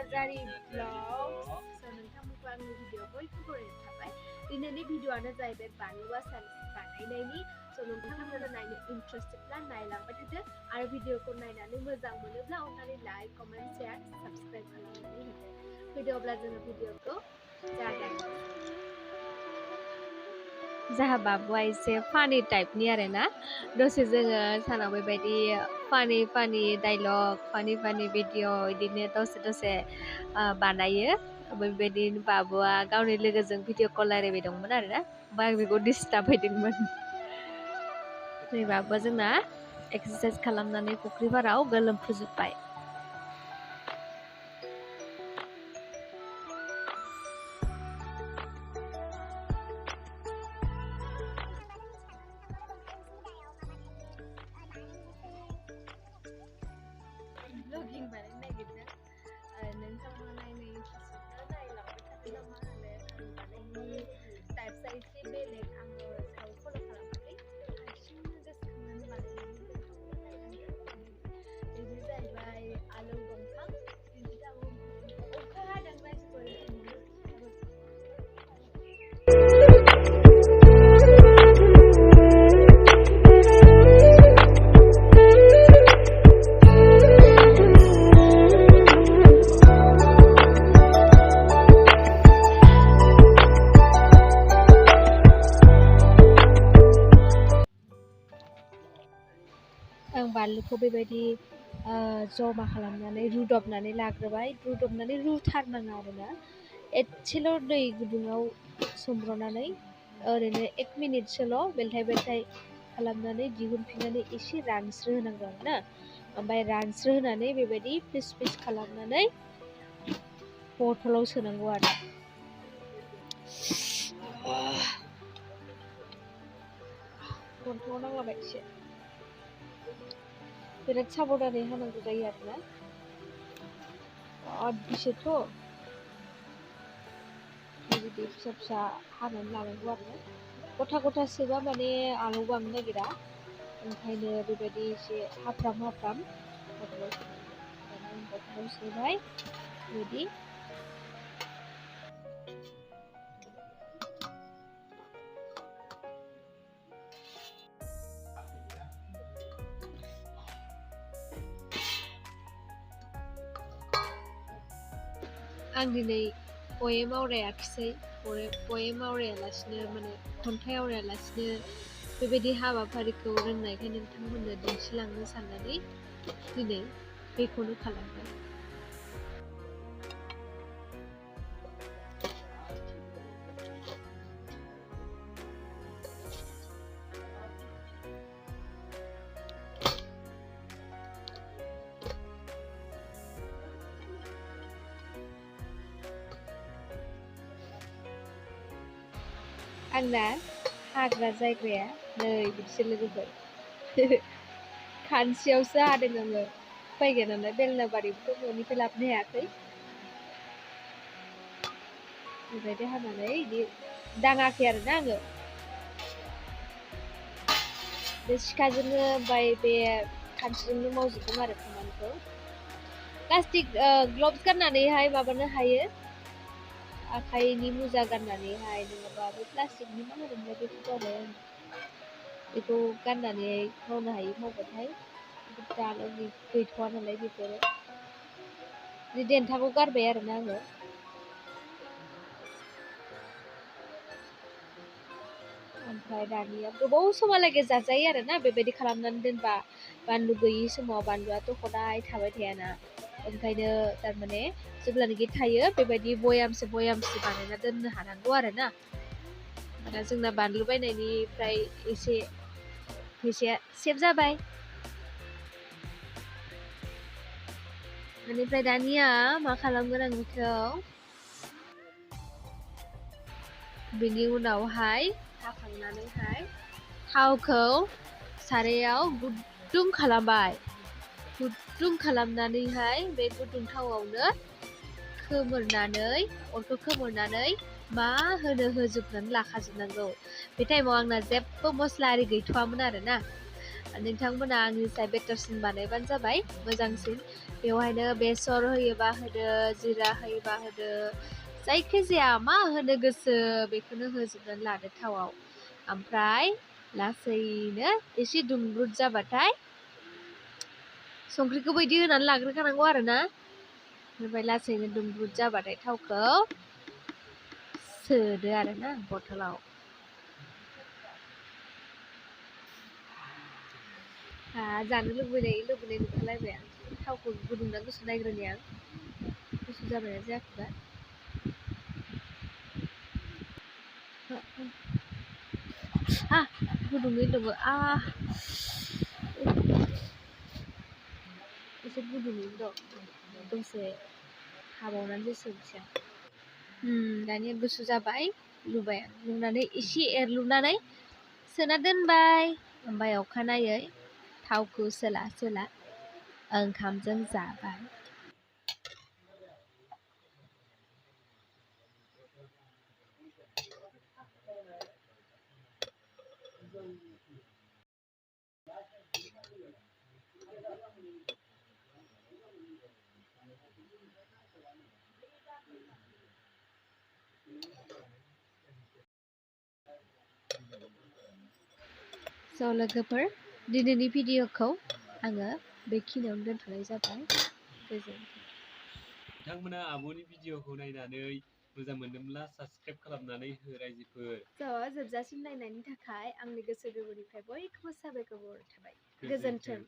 Azari vlogs. So nontonमोनखौ आंनि video बयबो बरायनाय थाबाय. दिनैनि भिडिअआनो जाहैबाय बानलु आसार बानायनायनि. So नोंथांमोना नायनो इन्ट्रेस्टेडब्ला नायलांबाय थादो आरो भिडिअखौ नायनानै मोजां मोनोब्ला अन्नानै लाइक, कमेन्ट, शेयार, साबस्क्राइब खालामनानै होदो. फैदो अब्ला जोङो भिडिअखौ जागायनोसै. जाहा बाबुआ एसे फानि टाइपनि आरोना दसे जोङो सानाव बेबायदि फानि डायलग फानि भिडिअ बिदिनो दसे बानायो बेबायदिनो बाबुआ गावनि लोगोजों भिडिअ कल रायलायबाय दंमोन आरोना ओमफ्राय आं बेखौ डिस्टार्ब होदोंमोन. नै बाबुआ जोंना एक्सारसाइज खालामनानै फुख्रिफोराव गोलोमफ्रुजोब्बाय. Vlogging baनायनो नागिरदों नोंथांमोना नायनो इन्ट्रेस्टेडब्ला नायलांबाय थादो नामा होनो आं बानायनि टाइप्सआ एसे बेलेग आङो सायाव फल' खालामाखै हारसिंनो गोसोखांनानै बानायनानै बेनो जाहैबाय आलौ दंफां अखा हादों मानसिफोर आं बानलुखौ बेबायदि जमा खालामनानै रुदबनानै लाग्रोबाय रुदबनानै रुथारनाङा आरोना एसेल' दै गुदुङाव सोमब्रनानै ओरैनो 1 मिनिटसोल' बेलथाय खालामनानै दिहुनफिननानै एसे रानस्रो होनांगौ आरोना ओमफ्राय रानस्रो होनानै बेबायदि पिस खालामनानै बथलाव सोनांगौ आरो गन्थङाव नांलाबाय एसे बिराद साबधानै हानांगौ जायो आरोना बिसोरथ' बेबायदि फिसा हानानै लानांगौ आरोना गथा सोबा माने आलौ बांनो नागिरा ओंखायनो बेबायदि एसे हाफ्राम बथलाव सोबाय बेबायदि आं दिनै पएम आवरायाखिसै पएम आवरायालासिनो माने खन्थाइ आवरायालासिनो बेबायदि हाबाफारिखौ रोंनायखाय नोंथांमोननो दिन्थिलांनो साननानै दिनै बेखौनो खालामबाय. आंना हाग्रा जायगाया नै बिदिसो लोगोफोर खानसेयावसो हादों आङो फैगोन नालाय बेलनाबारिखौथ' न'निफ्राय लाबोनो हायाखै बेबायदि हानानै बिदि दाङाखै आरोना आङो बे सिखाजोंनो ओमफ्राय बे खानसिजोंनो मावजोबदों आरो खामानिखौ प्लास्टिक ग्लभ्स गाननानैहाय माबानो हायो आखाइनि मुजा गाननानैहाय नङाबा बे प्लास्टिकनि मा होनोमोनलाय बेखौ आरो बेखौ गाननानै मावनो हायो मावबाथाय दानो गैथ'वा नालाय बेफोरो बे देन्थाखौ गारबाय आरोना आङो ओमफ्राय दानिया गोबाव समहालागै जाजायो आरोना बेबायदि खालामनानै दोनबा बानलु गैयि समाव बानलुआथ' हदाय थाबाय थायाना ओंखायनो थारमाने जेब्लानाखि थायो बेबायदि बयामसे बानायना दोननो हानांगौ आरोना दा जोंना बानलु बायनायनिफ्राय एसे फैसाया सेभ जाबाय. बेनिफ्राय दानिया मा खालामगोन आं बेखौ बेनि उनावहाय हाखांनानैहाय थावखौ सारायाव गुदुं खालामबाय गुदुं खालामनानैहाय बे गुदुं थावआवनो अरखौ खोमोरनानै मा होजोबनानै लाखाजोबनांगौ बे टाइमाव आंना जेबो मस्ला आरि गैथ'वामोन आरोना नोंथांमोना आंनिसाय बेटारसिन बानायबानो जाबाय मोजांसिन बेवहायनो बेसर होयोबा होदो जिरा होयोबा होदो जायखिजाया मा होनो गोसो बेखौनो होजोबनानै लादो थावआव ओमफ्राय लासैनो एसे दुंब्रुद जाबाथाय संख्रिखौ बायदि होनानै लाग्रोखानांगौ आरो ना ओमफ्राय लासैनो दुंब्रुद जाबाथाय थावखौ सोदो आरो ना बथलाव जानो लुबैनाय नुखालायबाय आं थावखौ गुदुंना गुसु नायग्रोनि आं गुसु जाबायना जायाखैबा गुदुङैनो दङ एसे गुदुङैनो दं दसे हाबावनानै सोमसै आं दानिया गुसु जाबाय लुबाय आं लुनानै एसे एरलुनानै सोना दोनबाय ओमफ्राय अखानायै थावखौ सोला सोला ओंखामजों जाबाय स' लोगोफोर दिनैनि भिडिअखौ आङो बेखिनियावनो दोनथ'नाय जाबाय गोजोन्थों नोंथांमोना आब'नि भिडिअखौ नायनानै मोजां मोनदोंब्ला साबस्क्राइब खालामनानै हो रायजोफोर जोबजासिम नायनायनि थाखाय आंनि गोसो गोरबोनिफ्राय बयखौबो साबायखर थाबाय गोजोन्थों